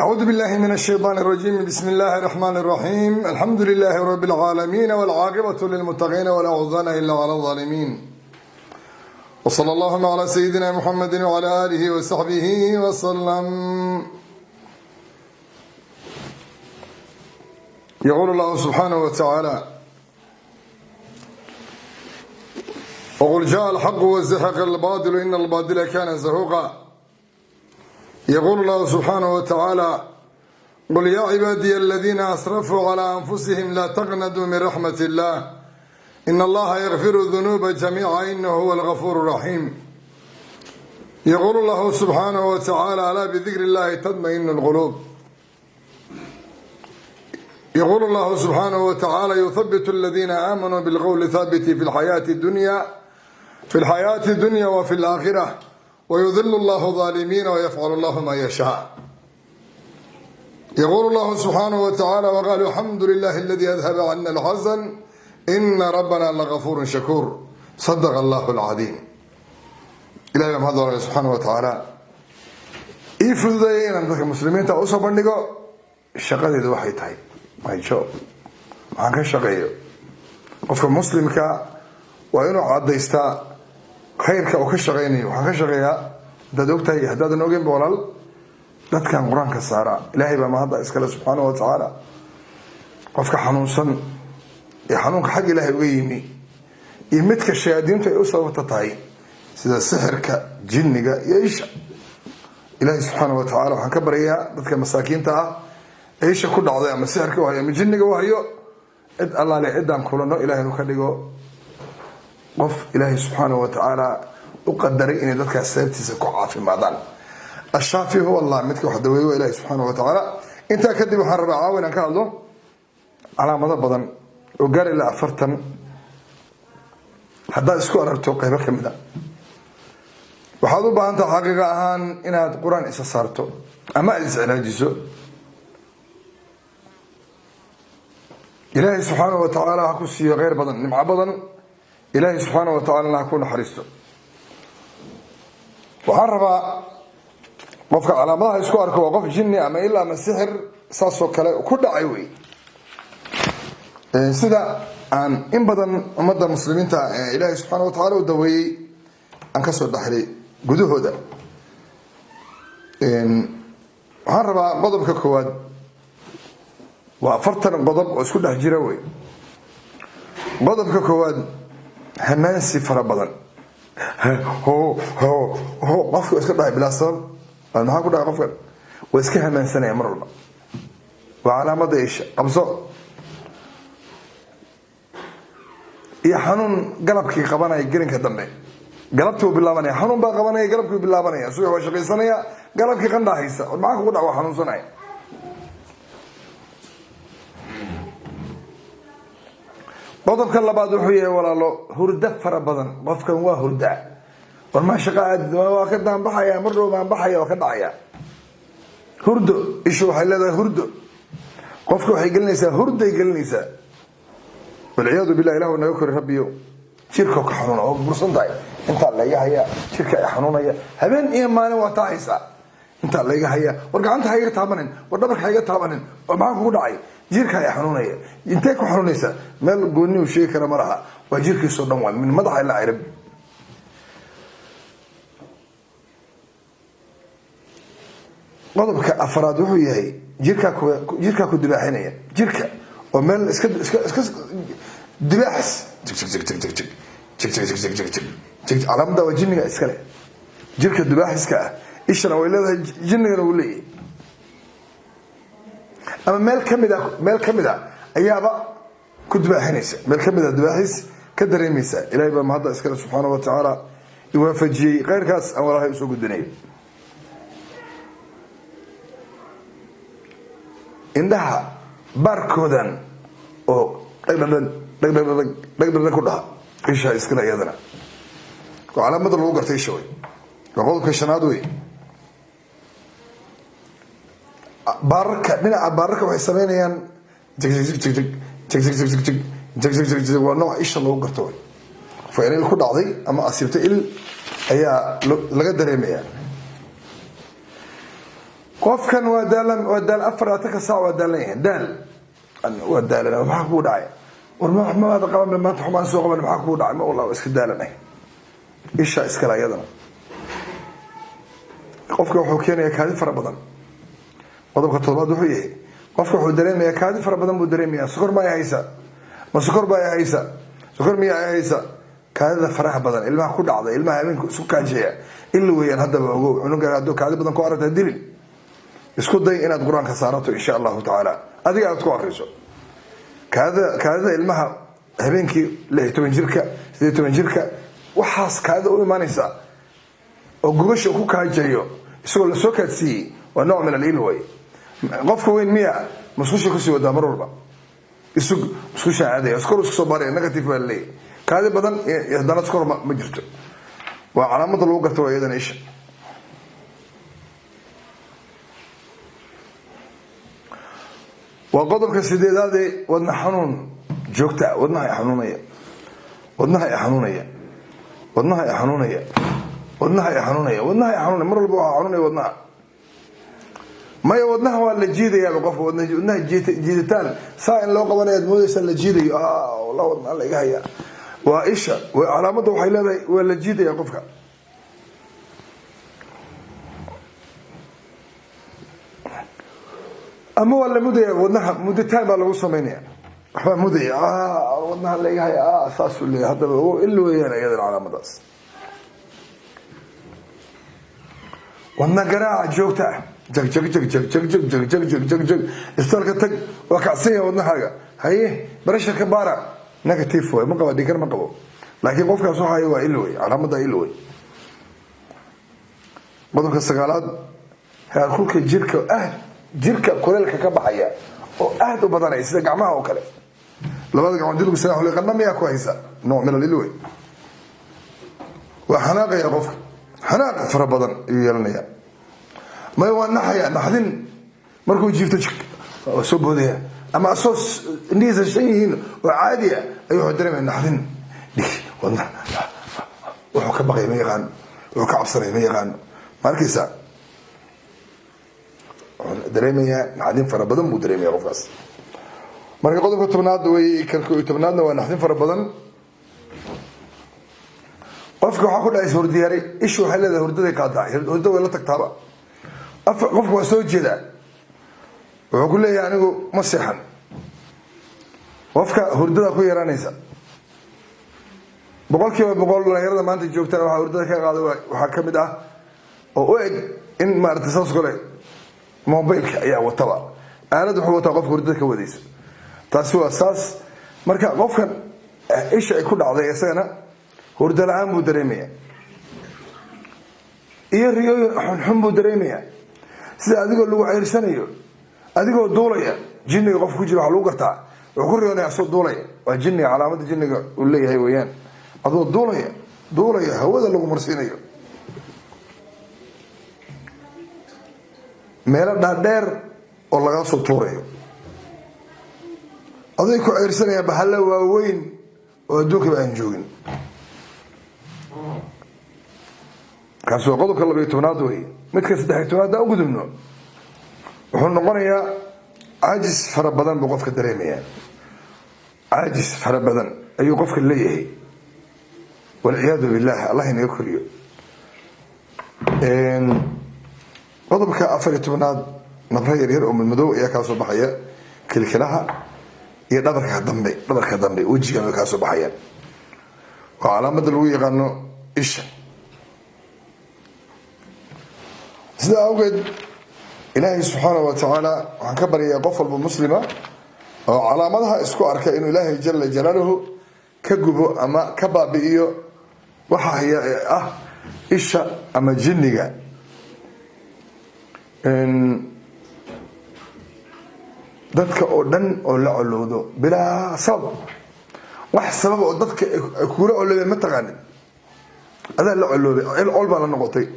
أعوذ بالله من الشيطان الرجيم. بسم الله الرحمن الرحيم. الحمد لله رب العالمين، والعاقبة للمتقين، ولا عدوان إلا على الظالمين، وصلى اللهم على سيدنا محمد وعلى آله وصحبه وسلم. يقول الله سبحانه وتعالى: وقل جاء الحق وزهق الباطل إن الباطل كان زهوقا. يقول الله سبحانه وتعالى: قل يا عبادي الذين أسرفوا على أنفسهم لا تقنطوا من رحمة الله إن الله يغفر الذنوب جميعا إنه هو الغفور الرحيم. يقول الله سبحانه وتعالى: ألا بذكر الله تطمئن القلوب. يقول الله سبحانه وتعالى: يثبت الذين آمنوا بالقول الثابت في الحياة الدنيا وفي الآخرة، ويضل الله الظالمين، ويفعل الله ما يشاء. يقول الله سبحانه وتعالى: وقالوا الحمد لله الذي أذهب عنا الحزن إن ربنا لغفور شكور. صدق الله العظيم. Ilahay baa mahad walale subxaana wa tacaala ii fududeeyay inaan dadka muslimiinta usoo bandhigo shaqadeedu waxay tahay, my job, waxaan ka shaqeeyo. Qofka muslimka waa inuu cadaystaa khayrka uu ka shaqeynayo. Waxaan ka shaqeeyaa, haddaad ogtahay iyo haddaadan ogeynba, walaal, dadkan Qur-aanka saaraa. Ilaahay baa mahadda iskale subxaana wa tacaala. Qofka xanuunsan ee xanuunka xag Ilaahay uga yimi iyo midka shayaadiintu ay u sababta tahay, sida sixirka, jinniga iyo isha, Ilaahay subxaana wa tacala waxaan ka baryayaa dadka masaakiinta ah ee isha ku dhacday ama sixirka u hayo ama jinniga u hayo, cid allaale ciddaan kulano, Ilahay inuu ka dhigo qof Ilaahay subxaana wa tacaala u qadaray inay dadkaas sababtiisa ku caafimaadaan. Ashaafi huwa Allah, midka wax daweeye waa Ilahi subxaana wa tacaala. Intaa kadib, waxaan rabaa caawa inaan ka hadlo calaamado badan oo gaar ilaa 40. Haddaad isku aragto qaybo ka mid a, waxaad u baahan taha xaqiiqa ahaan inaad Qur-aan isa saarto ama aad iscilaajiso. Ilaahay subxaana wa tacaala ha ku siiyo kheyr badan, nimco badan. Ilaahay subxaana wa tacalana ha ku naxariisto. Waxaan rabaa, qofka calaamadaha isku arko waa qof jinni ama ilaa ama sixir saasoo kale ku dhacay wey. Sida aan in badan ummadda muslimiinta Ilaahay subxaana wa tacala u daweeyey aan kasoo dhaxlay gudahooda, waxaan rabaa qodobka koowaad. Waa 40 qodob oo isku dhex jira wey. Qodobka koowaad, hamaansi fara badan. Ho ho ho, qofka iska dhahay bilaa sabab. Maxaa ku dhacay qofkan? Waa iska hamaansanaya mar walba. Waa calaamada isha qabso. Iyo xanuun galabkii qabanaya, gelinka dambe, galabtii uu bilaabanaya. Xanuun baa qabanaya, galabkii bilaabanaya. Subax waa shaqaysanaya, galabkii qandhaa haysa. Maxaa kugu dhac? Waa xanuunsanaya. Qodobka labaad wuxuu yahay, walaalo, hurdo fara badan. Qofkan waa hurda. War maa shaqa aad? Waa ka daanbaxaya, mar dhow baan baxaya, waa ka dhacaya. Hurdo, ishu waxay leedahay hurdo. Qofka waxay gelinaysaa, hurday gelinaysaa, walciyaadu billah. Ilah naga kori, rabbiyo. Jirka ka xanuuna oo bursan tahay, intaa layga hayaa, jirka ay xanuunaya habeen iyo maalin, waa taahaysaa, intaa layga hayaa. War gacanta ha iga taabanin, war dhabarka ha iga taabanin. Oo maxaa kugu dhacay? Jirka ay xanuunaya. Intee ku xanuunaysaa? Meel gooni uu sheegi kara ma laha. Waa jirkiisoo dhan, waa min madaxa ilaa cirib. Qodobka afraad wuxuu yahay jirkaa ku dibaaxinaya, jirka oo meel iska iska iska dibaaxis, jig jig jig jig jig jig jig jig jig jig jig jig. Calaamada waa jinniga iskale. Jirka dibaaxiska ah, ishana way leedahay, jinnigana wuu leeyahay. Ama meel kamid a ayaaba ku dibaaxinaysa, meel kamid a dibaaxis ka dareemaysa. Ilahay baa mahadda iskale subxaana wa tacaala iwaafajiyey khayrkaas aan walaahay usoo gudbinayo. Indhaha baarkoodan oo dhagdhadhag dhagdhadhag dhagdhadhag ku dhaha, isha iskale iyadana. Waa calaamada lagu garta isha wey. Waa qodobka shanaad wey. Baararka, dhinaca baararka waxay sameynayaan jig jig jig jig jig jig jig jig jig jig jig jig. Waa nooc isha lagu garto wey. Qofka in il ku dhacday ama asiibtay il ayaa laga dareemayaa. Qofkan waa daalan, waa daal, 24-ka saac waa daalan yahay. Daal, waa daalan. Maxaa kugu dhacay? War maada qaban maanta, xumaan soo qaban. Maxaa kugu dhacay? Ma wallah, waa iska daalanay. Isha iskale iyadana qofka wuxuu keenayaa kaadi fara badan. Qodobka toddobaad wuxuu yahay, qofka wuxuu dareemayaa kaadi fara badan buu dareemayaa. Sokor ma ay haysa? Ma sokor ba ay haysa? Sokor miya ay haysa? Kaadida faraha badan ilmaha ku dhacda, ilmaha habeenka isku kaajeeya, ila weeyaan. Haddaba ogow, cunuga hadduu kaadi badan ku aragta, dilin. Isku day inaad Qur-aanka saarato, insha Allahu tacaala, adiga aad ku akriso. Kaadida ilmaha habeenkii, 16 jirka, 18 jirka, waxaas kaadida u imaanaysa oo gogasha ku kaajayo isagoo lasoo kaadsiiyey, waa nooc min al-il way. Qofka weyn miya musqusha kusii wadaa mar walba, isug musqusha aadaya, skor isku soo baaraya, negative baa laleeyahy. Kaadi badan haddana skor ma jirto, waa calaamada lagu garta, waa iyadana isha. Waa qodobka sideedaade, wadna xanuun joogta. Wadnaha xanuunaya, wadnaha xanuunaya, wadnaha xanuunaya, wadnaha xanuunaya, wadnaha xanuunaya, mar walba waxaa xanuunaya wadnaha. Maya, wadnaha waa la jiidayaaba qofka. Wadnaha jiiditaan saa in loo qabanaya ad moodaysaa, la jiidayo. La wadnaha la iga haya, waa isha. Calaamadda waxay leedahay waa la jiidaya qofka. Ama waa la mudaya wadnaha, muditaan baa lagu samaynaya, waxbaa mudaya, wadnaha la iga haya, saasuu leeyahay. Haddaba il weeyaan iyadana calaamadaas. Wadna garaaca joogta ah, jag jag jag jag jag jag jag jag jag jag jag. Isbitaalka tag, waa kacsan yahay wadnahaaga. Haye, pressureka baara, negative way, ma qaba dhiigkar, ma qabo, laakiin qofkaas waxaay waa il wey, calaamada il wey. Qodobka sagaalaad, heerkulka jirka ah, jirka kuleelka ka baxaya oo aad u badanaya, sida gacmaha oo kale, labada gacmood dilgu salaax qandha miyaa ku haysa? Nooc min al-il wey. Waa xanaaqaya qofka, xanaaq fara badan ayuu yeelanaya. May, waa naxaya, naxdin. Markuu jiifto waa soo boodaya, ama asoo indhihiisa shan yihiin oo caadi ah ayuu wuxuu dareemaya naxdin. Dhig wadna, wuxuu ka baqaya ma yaqaano, wuxuu ka cabsanaya ma yaqaano. Ma arkaysaa? Wuxuu dareemayaa naxdin fara badan buu dareemaya qofkaas. Marka qodobka 10aad wey, kan 11aadna waa naxdin fara badan. Qofka waxaa ku dhacaysa hurdiyaaray. Ishu waxay leedahay hurdaday qaadaa, hurda way la tagtaaba. Qofka waa soo jeedaa, wuxuu ku leeyahay anigu ma seexan. Qofka hurdada ku yaraanaysa 100%. Dhalinyarada maanta joogtana waxaa hurdada ka qaada waxaa ka mid ah oo u eg in maarata saas kale mobilka ayaa wataba, aalad wuxuu wataa qofka hurdada ka wadayso. Taasi waa saas. Marka qofkan isha ay ku dhacday isagana hurdo la-aan buu dareemaya iyo riyooyin xunxun buu dareemaya, sida adigoo lagu ceyrsanayo, adigoo duulaya. Jinniga qofka ku jira waxaa lagu gartaa wuxuu ku riyoonaya asoo duulaya. Waa jinniga, calaamada jinniga uu leeyahay weeyaan. Adoo duulaya, duulaya, hawada lagu marsiinayo, meelo dhaadheer oo lagaa soo tuurayo, aday ku ceyrsanayaan bahalla waaweyn oo adduunkaba aan joogin. Kaasi waa qodobka 12aad wey. Midka 13aad haddaan u gudubno, wuxuu noqonayaa caajis fara badan buu qofka dareemayaa. Caajis fara badan ayuu qofka leeyahay, walciyaadu billah, Allah inaga koriyo. Qodobka 14aad, nabro yaryar oo madmadow ayaa kaa soo baxaya kilkilaha iyo dhabarka dambe, dhabarka dambe, wejigan way kaa soo baxayaan. Waa calaamada lagu yaqaano isha. Sidaa awgeed Ilaahay subxaana wa tacaala waxaan ka baryayaa qof walba muslima oo calaamadaha isku arka inuu Ilaahay jala jalaaluhu ka gubo ama ka baabi'iyo waxa haya ee ah isha ama jinniga. Dadka oo dhan oo la colowdo bilaa sabab, wax sabab oo dadka ay kula coloobeen ma taqaanin, adaa la coloobay, col baa la noqotay,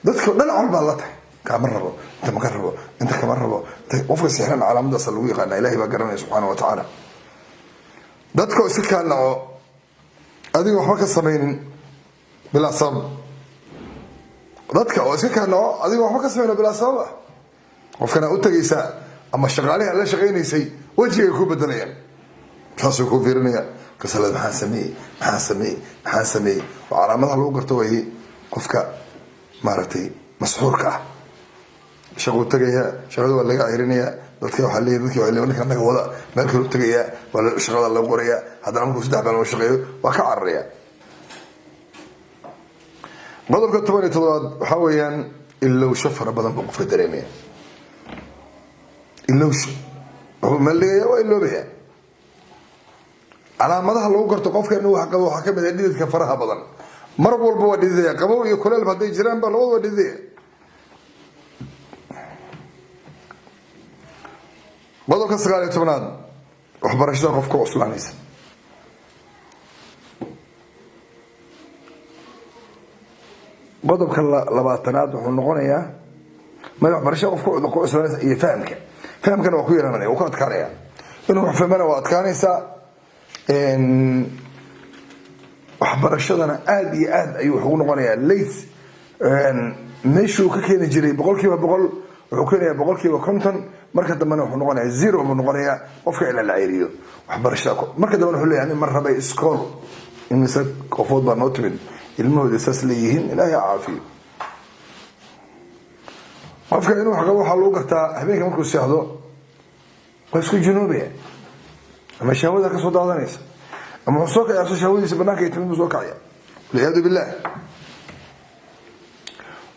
dadka o dhan col baa la tahay. Kaama rabo inta, maka rabo inta, kama rabo. Qofka sixran calaamadaasa lagu yaqaana, Ilahay baa garanaya subxaana wa tacaala. Dadka oo iska kaanaco adiga waxba ka samaynin bilaa sabab. Dadka oo iska kaa naco adigoo waxba ka sameyno bilaa sabab ah. Qofkana u tegaysaa ama shaqaalihi aad la shaqaynaysay, wejigay ku bedelayaan, saasuu ku fiirinaya kasalad. Maxaan sameeyey? Maxaan sameeyey? Maxaan sameeyey? Waa calaamadaha lagu garto waye qofka maaragtay masxuurka ah. Shaquu tegayaa, shaqada waa laga ceyrinayaa. Dadka waxaa leeyahy, dadki waxay leeyihin, ninka naga wada. Meel kaluu tegayaa, waa shaqada lagu qorayaa. Haddana markuu 3 maalmood shaqeeyo, waa ka cararayaa. Qodobka 17aad waxaa weeyaan ilowsho fara badan buu qofka dareemaya. Ilowsho, wuxuu meel dhigaya waa iloobaya. Calaamadaha lagu garto qofka inuu wax qabo waxaa kamid ah dhididka faraha badan. Mar walba waa dhididaya, qabow iyo kuleelba hadday jiraanba, labadu waa dhididaya. Qodobka 19aad, waxbarashada qofka cuslaanaysa. Qodobka 20aad wuxuu noqonayaa ma waxbarashada qofka ku cuslaanaysa iyo fahamka. Fahamkana waa ku yaranaya, wuu ku adkaanaya. Inuu wax fahmana waa adkaanaysaa. Waxbarashadana aada iyo aad ayuu wax ugu noqonayaa late. Meeshuu ka keeni jiray 100%, wuxuu keenayaa 50%. Marka dambena wuxuu noqonayaa zero buu noqonayaa qofka ilaa la ceyriyo waxbarashada. Marka dambena wuxuu leeyahay, ma rabay iskool. Imise qofood baa noo timid ilmahooda saas leeyihiin? Ilaahay ha caafiyo. Qofka inuu wax qabo waxaa lagu gartaa habeenka markuu seexdo waa isku junuubaya, ama shahwada ka soo daadanaysa, ama wuxuu soo kacaya soo shahwadiisa banaanka ay timid buu soo kacaya, walciyaadu billah.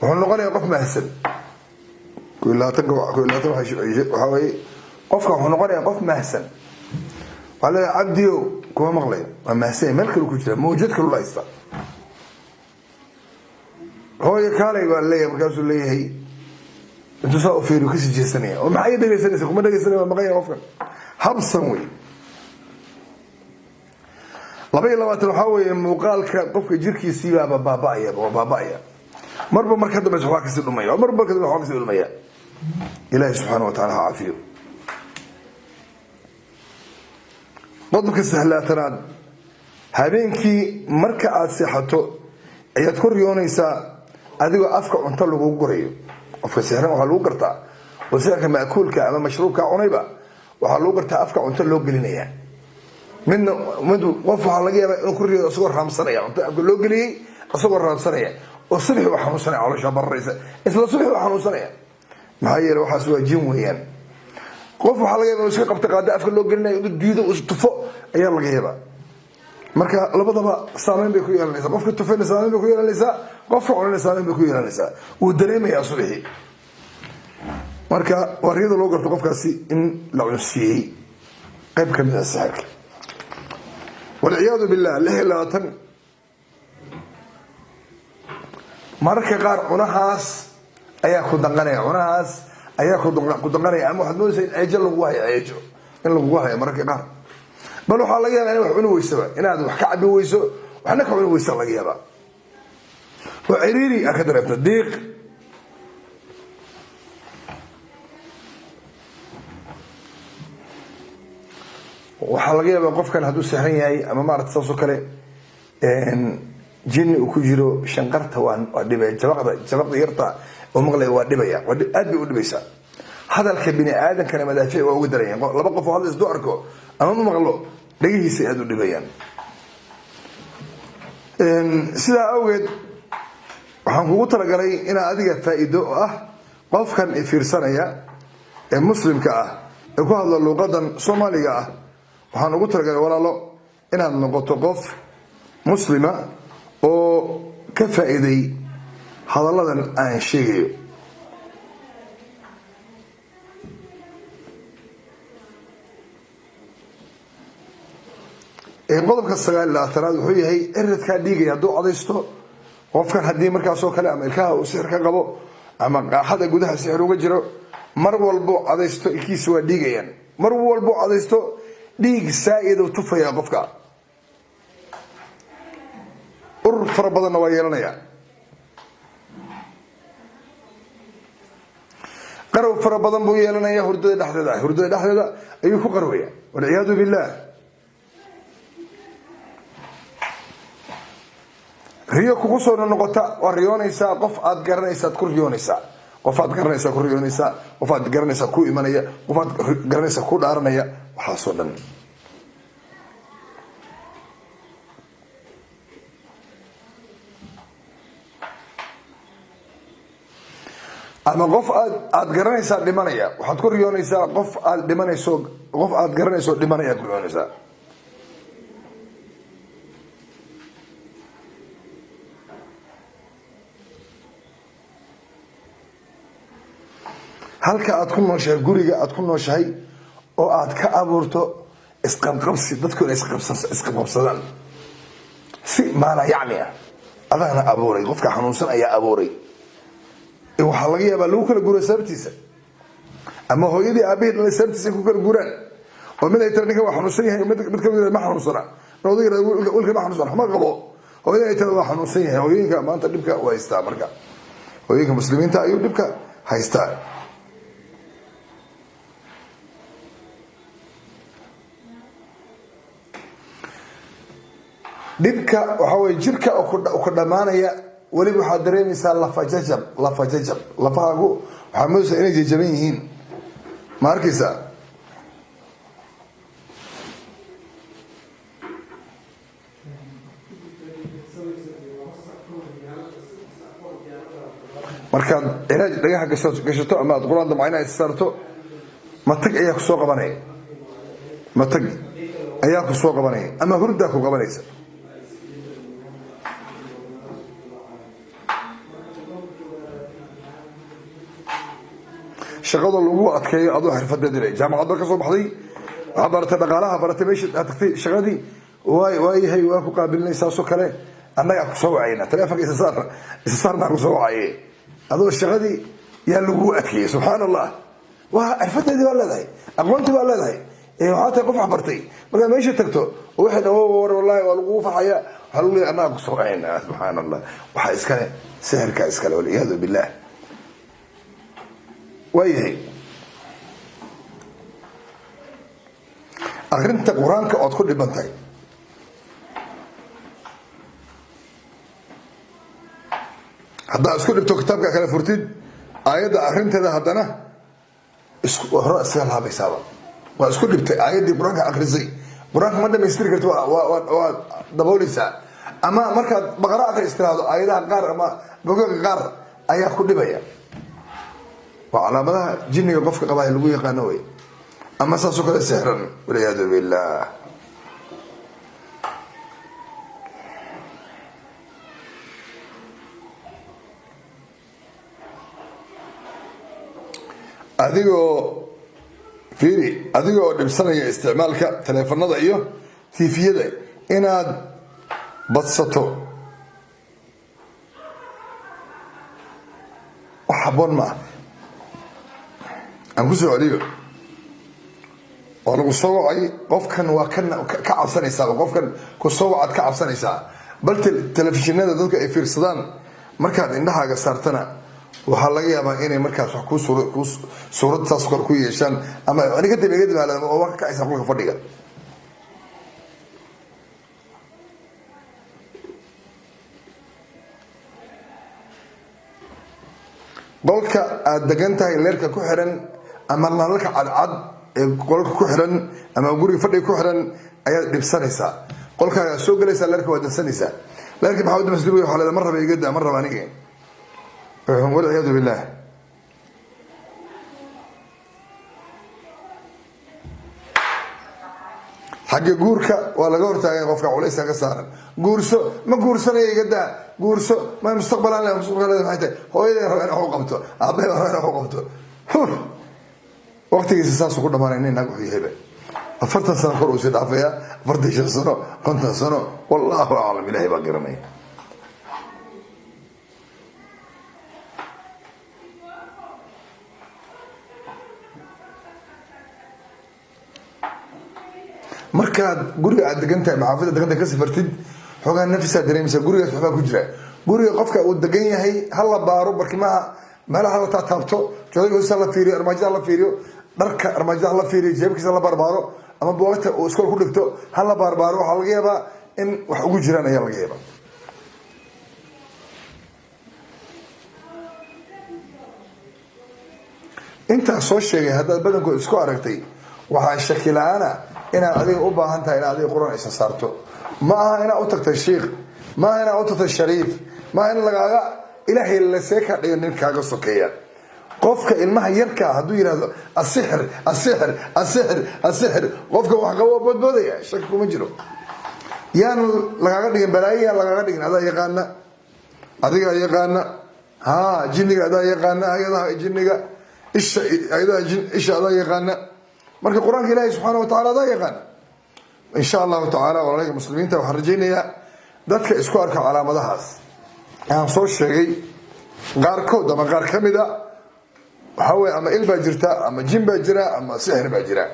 Wuxuu noqonayaa qof mahsan. 21-ka, 21 waxaa weeye qofka wuxuu noqonayaa qof mahsan. Waxaa leeyahay, "Cabdiyo," kuma maqlayo, waa mahsan, meel kale ku jira, mawjad kalu la haysta. "Hooyo, kaalay," baa leeyahay. Markaasuu leeyahay, intuu saa u fiiriyo kasii jeesanaya. "Oo maxay dhegaysanaysa?" "Kuma dhegaysanaya, waa maqan yahay." Qofkan habsan wey. 22 waxaa weeye muuqaalka qofka jirkiisiibaaba baaba'aya, waa baaba'aya. Marba marka dambeysa waxbaa kasii dhumaya, marba marka dambe waxbaa kasii dhumaya. Ilaahay subxaana wa tacala ha caafiyo. Qodobka 23aad, habeenkii marka aada seexato ayaad ku riyoonaysaa adigoo afka cunto lagugu gurayo. Qofka sixran waxaa lagu gartaa, oo sixirka ma'kuulka ama mashruubka cunayba waxaa lagu gartaa, afka cunto loo gelinaya. Midna mid qof waxaa laga yaabaa inuu ku riyoodo isagoo raamsanaya cunto afka loo geliyey, isagoo raamsanaya, oo subaxi u xanuunsanaya, caloosha bararaysa, isla subaxi u xanuunsanaya. Maxaa yeele, waxaas waa jin weeyaan. Qof waxaa laga yaba inuu iska qabta qaada afka loo gelinayo, inuu diido, tufo ayaa laga yaabaa. Marka labadaba saameyn bay ku yeelanaysaa. Qofka tufayna saameyn bay ku yeelanaysaa, qofka cunana saameyn bay ku yeelanaysaa. Wuu dareemayaa subaxii. Marka waa riyada loo garto qofkaasi in la cunsiiyey qayb ka mid a sixirka, walciyaadu billah. 26, mararka qaar cunahaas ayaa ku danqanaya, cunahaas ayaa ku danqanaya, ama waxaad moodaysaa in ceejo lagu hayo, ceejo in lagugu hayo mararka qaar. Bal waxaa laga yaabaa inaad wax cuni weysaba, inaad wax ka cabi weyso, waxna ka cuni weysa laga yaabaa, oo ciriiri aa ka dareemta, diiq. Waxaa laga yaabaa qofkan hadduu sixran yahay ama maarata saas oo kale jinni uu ku jiro, shanqarta waa dhibaya. Jabaqda, jabaqda yarta oo maqlaya waa dhibaya, aad bay u dhibaysaa. Hadalka bini aadamkana madaafiic waa uga darayan. Laba qof oo hadla isdu arko ama ma maqlo, dhegihiisay aada u dhibayaan. Sidaa awgeed waxaan kugu talagalay inaa adiga faa'iido oo ah qofkan fiirsanaya ee muslimka ah ee ku hadla luuqadan Soomaaliga ah, waxaan ugu talagalay, walaalo, inaad noqoto qof muslima oo ka faa'iiday hadalladan aan sheegayo. Qodobka 29aad wuxuu yahay ciridkaa dhiigaya hadduu cadaysto qofkan, haddii markaasoo kale ama ilkaha uu sixir ka qabo ama qaaxada gudaha sixir uga jiro, mar walbuu cadaysto ilkiisa waa dhiigayaan. Mar walbuu cadaysto dhiig saa'id uu tufaya qofka, urur fara badanna waa yeelanaya, qarow fara badan buu yeelanaya. Hurdada dhexdeeda, hurdada dhexdeeda ayuu ku qarwaya, walciyaadu billah. Riyo kugu soo noqota waa riyoonaysaa, qof aad garanaysaad ku riyoonaysaa, qof aad garanaysaa ku riyoonaysaa, qof aad garanaysaa ku imanaya, qof aad garanaysaa ku dhaaranaya, waxaasoo dhan. Ama qof aad garanaysaa dhimanaya, waxaad ku riyoonaysaa qof aad dhimanayso, qof aad garanayso dhimanaya ku riyoonaysaa. Halka aad ku nooshahay, guriga aad ku nooshahay oo aad ka abuurto isqabqabsi, dadku inay isqabqabsadaan si maala yacni ah, adaana abuuray, qofka xanuunsan ayaa abuuray. Waxaa laga yaabaa lagu kala guura sababtiisa, ama hooyadii aabahii dhalay sababtiisa ku kala guuraan, oo mid ay tira ninkan waa xanuunsan yahay, mid kamid ma xanuunsana, odayga wiilka ma xanuunsana, ma qabo, hooyada ay tira waa xanuunsan yahay. Hooyooyinka maanta dhibka u haystaa, marka hooyooyinka muslimiinta ayuu dhibka haystaa. Dhibka waxaa weye jirka oo ku dhammaanaya. Weliba waxaad dareemaysaa lafajajab, lafajajab, lafahaagu waxaa moodaysaa inay jajaban yihiin, ma arkaysaa? Markaad cilaaj dhagaha gashato ama aad qur-aan damcayna is saarto, matag ayaa kusoo qabanaya, matag ayaa ku soo qabanaya, ama hurdaa ku qabanaysa. Shaqada lagu adkeeyo adoo xirfadeed leh, jaamacad ba ka soo baxday, waxaa baratay dhaqaalaha, baratay, meesha aad tagtay shaqadii waayahay, waa ku qaabilinay, saasoo kale annagaa kusoo wacayna, telefonka isa saar, isa saarnaa kusoo wacaye, adoo shaqadii yaa lagu adkeeyey. Subxaan Allah, waa xirfadeedii baa leedahay, aqoontii baa leedahay, waxaa tahay qof wax bartay. Markaad meesha tagto waxay dhan war wallahi waa lagugu farxaya, waxaa lagu leeyahay annagaa kusoo wacayna. Subxaan Allah, waxaa iskale sixirka iskale, walciyaadu billah. Waayahay, akrinta qur-aanka ood ku dhiban tahay, haddaa isku dhibto kitaabka kala furtid aayadda akrinteeda, haddana hore iskaga laabaysaaba, waa isku dhibtay aayaddii qur-aanka akrisay, qur-aanka ma dhamaystiri karti, waa dabooleysaa. Ama markaad baqaro akris tiraahdo, aayadaha qaar ama bogaga qaar ayaa ku dhibaya. Waa calaamadaha jinniga qofka qabaa lagu yaqaano wey, ama saasoo kale sixran, walciyaadu billah. Adigoo fiiri, adigoo dhibsanaya isticmaalka taleefanada iyo TV-yada inaad badsato wax haboon ma ah. Aan ku soo celiyo, waa lagu soo wacay qofkan, waa kan ka cabsanaysaa qofkan ku soo wacaad ka cabsanaysaa. Bal telefishinada dadka ay fiirsadaan markaad indhahaaga saartana, waxaa laga yaabaa inay markaas wax ku suurad saas kale ku yeeshaan, ama aniga dib iga dimaala oo waa ka kacaysaa qolka fadhiga. Qolka aad degan tahay leerka ku xiran ama nalalka cadcad ee qolka ku xiran ama guriga fadhiga ku xiran ayaad dhibsanaysaa. Qolkaagaa soo gelaysaa, leerka waad dansanaysaa. Leerka maxaa u damsay? Waxaa leedahay ma raba, iga daa, ma raba aniga, walciyaadu billah. Xagga guurka waa laga hortaagay, qofka culayska ka saaran. Guurso, ma guursanaya, iga daa. Guurso, ma mustaqbalaan le, mustaqbal maxay tahay? Hooyaday raba in wax u qabto, aabbahay raba in wax u qabto. Waqtigiisa saasuu ku dhamaanay. Nin naag wuxuu yahayba 40 sano kor uu sii dhaafayaa, 45 sano, 50 sano, wallahu aclam, ilahay baa garanaya. Markaad guriga aad degan tahay, maxaafada degan tahay, ka safartid, xoogaa nafisaa dareemaysaa, gurigaas waxbaa ku jira. Guriga qofka uu degan yahay ha la baaro, barkimaha meelaha la taataabto, joodariga hoostiisa la fiiriyo, armaajada la fiiriyo, dharka armaajada la fiiriyo, jeebkiisa la baarbaaro, ama buugagta uu iskool ku dhigto ha la baarbaaro. Waxaa laga yaabaa in wax ugu jiraan ayaa laga yaabaa. Intaas soo sheegay haddaad badankood isku aragtay, waxaa shaki la-aana inaad adiga u baahan tahay inaad adiga Qur-aan isa saarto. Ma aha inaad u tagtay shiikh, ma aha inaad u tagtay shariif, ma aha in lagaaga Ilaahay lasee kaa dhigo nin kaaga sokeeya. Qofka ilmaha yarkaa hadduu yihahdo "asixir, asixir, asixir, asixir", qofka wax qabo boodboodaya, shaki kuma jiro. Yaan lagaaga dhigin balaayo, yaan lagaaga dhigin. Adaa yaqaana, adigaa yaqaana. Ha, jinniga adaa yaqaana, ayadaha jinniga isha, ayadaha isha adaa yaqaana. Marka Qur-aanka Ilaahay subxaana wa tacala adaa yaqaana. Insha Allahu tacaala, walaalka muslimiinta, waxaan rajaynayaa dadka isku arka calaamadahaas aan soo sheegay qaarkood ama qaar ka mid a, waxaa weye ama il baa jirta, ama jin baa jira, ama sixir baa jira.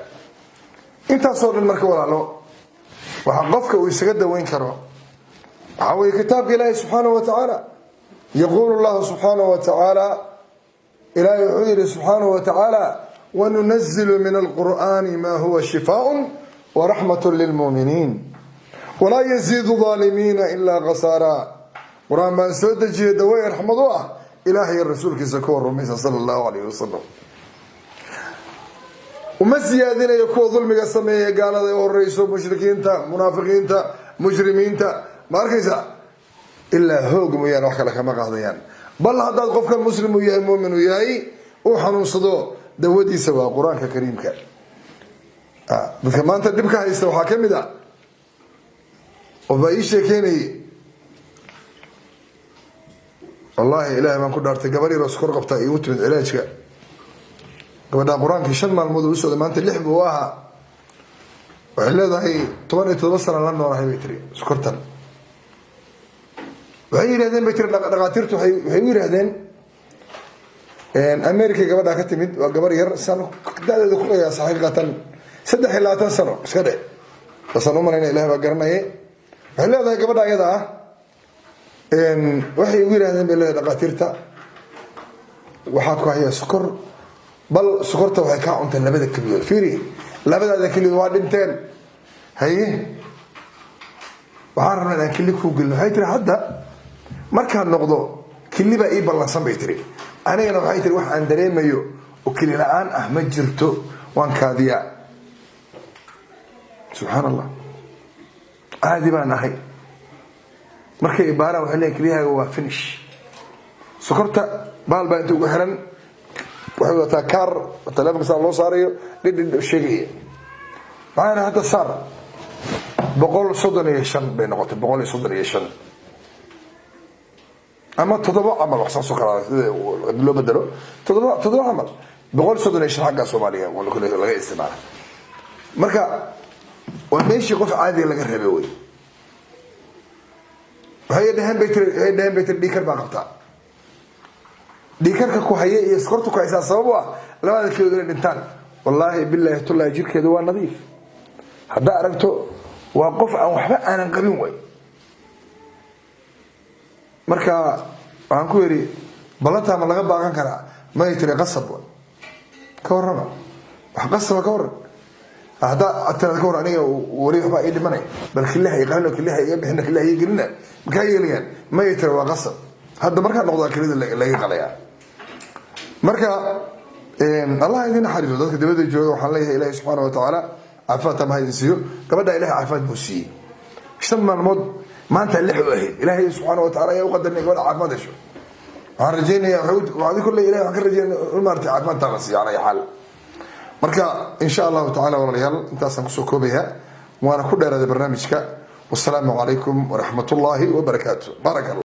Intaasoo dhan marka, walaalo, waxaa qofka uu isaga daweyn karo waxaa weye kitaabka Ilaahi subxaanahu wa tacaala. Yaquulu llahu subxaanahu wa tacaala, Ilaahay wuxuu yihi subxaanahu wa tacaala: "Wanunazilu min alqur'ani ma huwa shifaaء waraxmat lilmuuminiin walaa yaziidu aalimiina ilaa khasaara." Qur-aan baan soo dejiyay dawey raxmad u ah Ilaahay rasuulkiisa kuwa rumaysa sala Allahu alayh wasalam. Uma siyaadinayo kuwa dulmiga sameeya, gaalada u horeyso, mushrikiinta, munaafiqiinta, mujrimiinta, ma arkaysa, ilaa hoog mooyaane wax kale kama qaadayaan. Bal haddaad qofkan muslim uu yahay, mumin uu yahay, uu xanuunsado, dawadiisa waa Qur-aanka kariimka. Dadka maanta dhibka haysta waxaa ka mid a, qof baa ii sheekeynayay, wallaahi Ilahay baan ku dhaartay, gabar yaroo sokor qabtaa iigu timid cilaajka. Gabadhaa Qur-aankii 5 maalmood uu socday, maanta 6 buu ahaa. Waxay leedahay 17 sana la noolahay, bay tiri, sokortan. Waxay yidhahdeen, bay tiri, dhaqaatiirtu waxay u yidhahdeen America gabadhaa ka timid, waa gabar yar, san da-deeda ku qiyaasa xaqiiqatan 23 sano iska dheh, basaan u malayna, Ilaah baa garanaye. Waxay leedahay gabadha ayada ah waxay ugu yidhahdeen, bay leedahay, dhaqaatiirta waxaa ku hayaa sokor, bal sokorta waxay kaa cunteen labada keliyood. Fiiri, labadaada keliyood waa dhinteen. Haye, waxaan rabnaa inaan keli kuu gelino. Waxay tiri hadda markaan noqdo keli baa ii ballansan, bay tiri. Anigana waxay tiri wax aan dareemayo oo keli la-aan ah ma jirto, waan kaadiyaa, subxaan Allah, caadi baan ahay. Markay ibaaraan waxay leeyiin kelyahaaga waa finish. Sokorta baal baa inta ugu xiran, waxay wadataa kaar telefonka saa loo saarayo dhidhidh sheegaya. Maxaa hadda saar, 135 bay noqotay, 135 ama 7 camal, wax saasoo kale sida loo bedelo, 7 camal, 135 xagga Soomaaliya laga isticmaala. Marka waa meeshii qof caadiga laga reebay wey. Waxay dhaheen, bay tiri, waxay dhaheen, bay tiri, dhiikar baa qabtaa, dhiikarka ku haya iyo sokorta ku haysaa sabab u ah labada keliyood inay dhintaan. Wallaahi, bilaahi, tullaahi, jirkeedu waa nadiif. Haddaa aragto waa qof aan waxba aanan qabin way. Marka waxaan ku yidhi ballantaa ma laga baaqan karaa? May, tiri, qasab wa. Ka warrama, wax qasaba ka warran. Haddaa tiraad ka war aniga weli waxbaa ii dhimanay, bal kiliha i qalino, kiliha iga bixina, kiliha ii gelina, makaa yeelayaan? May, tiri, waa qasab. Hadda markaa noqdaa kelida laga qalayaa. Marka Allah idin naxariiso. Dadka dibadda jooga waxaan leeyahay Ilahi subxaana wa tacaala caafimaad tama ha idin siiyo. Gabadha Ilahay caafimaad buu siiyey. 5 maalmood, maanta 6 u ahayd. Ilaahay subxaana wa tacala ayaa u qadarnay gabadha caafimaad hesho. Waxaan rajeynaya adi kolley Ilahay waxaan ka rajeynaya maarata caafimaad taama siiyo calaa xaal. Marka insha Allahu tacala, walaalayaal, intaasaan kusoo koobaya, waana ku dheeraaday barnaamijka. Wasalaamu calaykum waraxmat ullaahi wabarakaatu. Baaraka Allah.